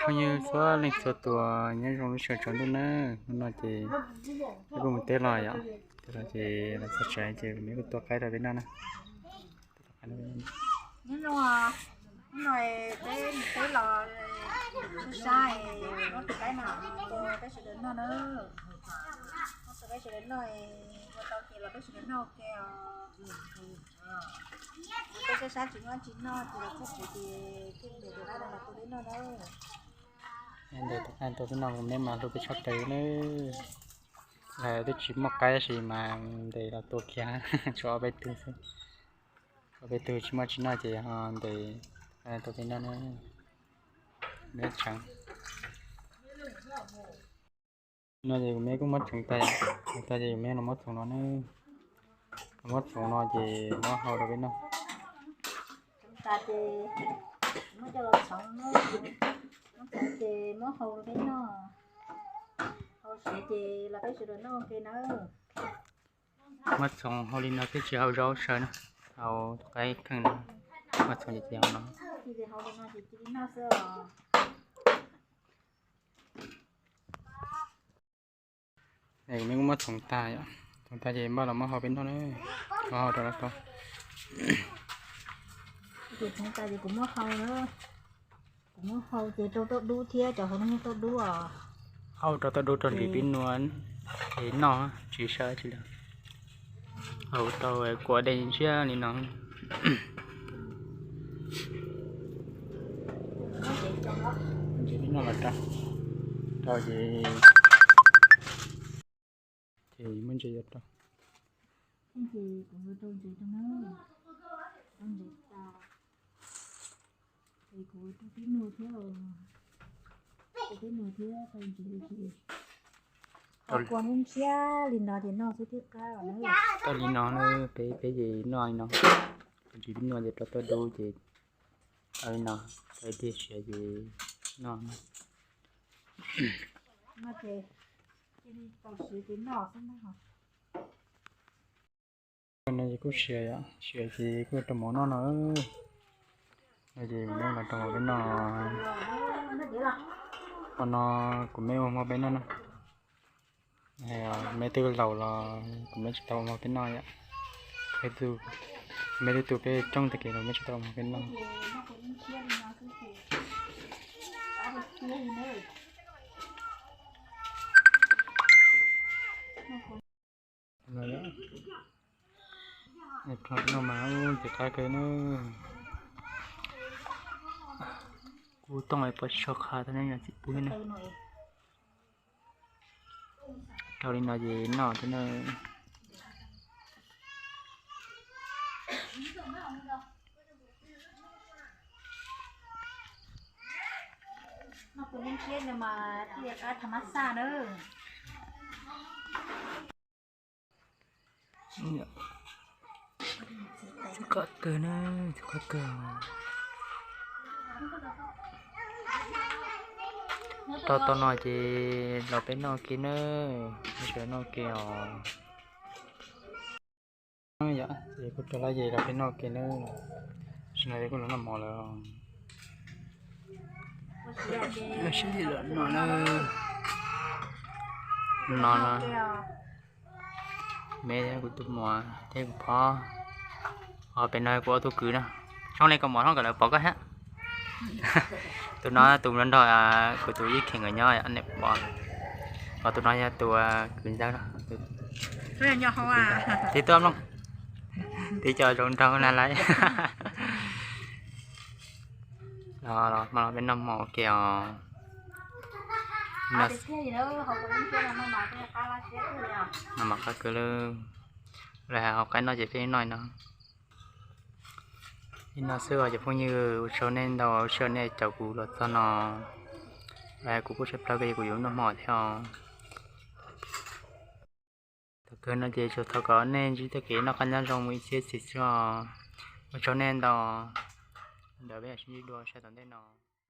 Phooj ywg txhua leej txhua tus nyob zoo lub sij hawm tsaus ntuj na. Hnub no ces peb kuj mus teb los yom, teb los ces los txog tsev ces kuv me kuj tua qaib rau peb noj na. Nyob zoo, hnub no peb mus teb los sab sab, muab tus qaib no tua peb sawv daws noj na. Muab tua peb sawv daws noj, ua tau ces los peb sawv daws noj ua ke os. Peb sab sab tsis muaj tsis noj ces los txog tsev ces thiaj ntes tus qaib no los tua peb noj na. Ntes tus qaib tua peb noj, kuv me mas hlub peb tshaj plaws na. Twb tsis muaj qaib tab sis mas ntes los tua kiag, tshuav ob peb tug xwb. Ob peb tug tsis muaj tsis noj ces ho ntes tua peb noj na. Me tseev no ces kuv me kuj muab txhoov tag, txhoov tag ces kuv me los muab txhoov no na. Los muab txhoov no ces muab hau rau peb noj. Txhoov tas ces muab coj los txhoov, muab txhoov ces muab hau rau peb noj. Hau siav ces los peb sawv daws noj ua ke nawb. Muab txhoov hau li no thiaj tsis hau zaub saw na, hau qaib kheej no. Muab txhoov ces hau no. Kuv me kuj muab txhoov tag, txhoov tag ces npaj los muab hau peb noj na. Muab hau rau lawv tau. Ces txhoov tas ces kuv muab hau na. Kuv muab hau ces rau tauj dub thiab, cov hauv no yog tauj dub os. Hau rau tauj dub rau ntsis pib nua es noj tsis saw tsis lawm. Hau rau kuv dej ntsiab li no. Ntsis pib noj los rau, rau ces, ces muab ntses rau. Ces kuv rau ntses rau na, rau ntses tas, ces kuv rau pib nua thiab, rau pib nua thiab rau ntses li ces. Kua ntsiab li no ces noj xwb thiab qab os. Tau li no na, peb peb ces noj li no, ntsis pib nua ces rau tauj dub ces tau li no, tau ib tiag siav ces noj. Noj ces cia li tau siav ces noj xwb na. No ces kuj siav yom, siav ces kuj rau mov noj no. No ces kuv me los rau mov peb noj. Qhov no kuv me ua mov peb noj na. Me twb laus los kuv me tsis tau ua mov peb noj yom. Kuv me twb tu peb coob tag kis los me tsis tau ua mov peb noj. Noj mas ces qab kawg na. Kuv tooj pom tsis tshua qha tau ne, txiv pub na. Rau li no ces noj thiab na. Noj kuv me ntsia no mas thiaj li qab tha mab xaj na. Txi qab kawg na, txi qab kawg. Rau tau no ces los peb noj ke na, peb sawv daws noj ke os. Yom, ces kuv rau lawm ces los peb noj ke na. Tam sim no peb kuj los noj mov lawm. Sib ntsib lawm no na. No na. Me thiab kuv tus muam thiab kuv phob. Ho pem no kuv ob tug kwv na. Zoo li koj muam hlob nkawd lawv pom koj thiab. Tus no tus nrog nrog kuv tus ib kheem nkawd nyob nim pom. Ho tus no yog tus kwv ntxawg no. Tiv tuaj mloog. Tiv co zoo nraug na lawm. Los los mas peb noj mov ua ke os. Noj mov qab kawg lawm. Lawv hais hauv qaib noj ces peb noj no. Li no xwb os cov phooj ywg, ua tsaug nej ntau, ua tsaug nej caum kuv los txog no. Kuv kuj tshaj plaws kawg, kuv yuav noj hmo thiab os. Thaum kawg no ces tsuas thov kom nej ntsib txoj kev noj qab nyob zoo mus ib txhiab txhis xwb os. Ua tsaug nej ntau, ntawd peb mam sib ntsib dua sawv daws tom ntej no.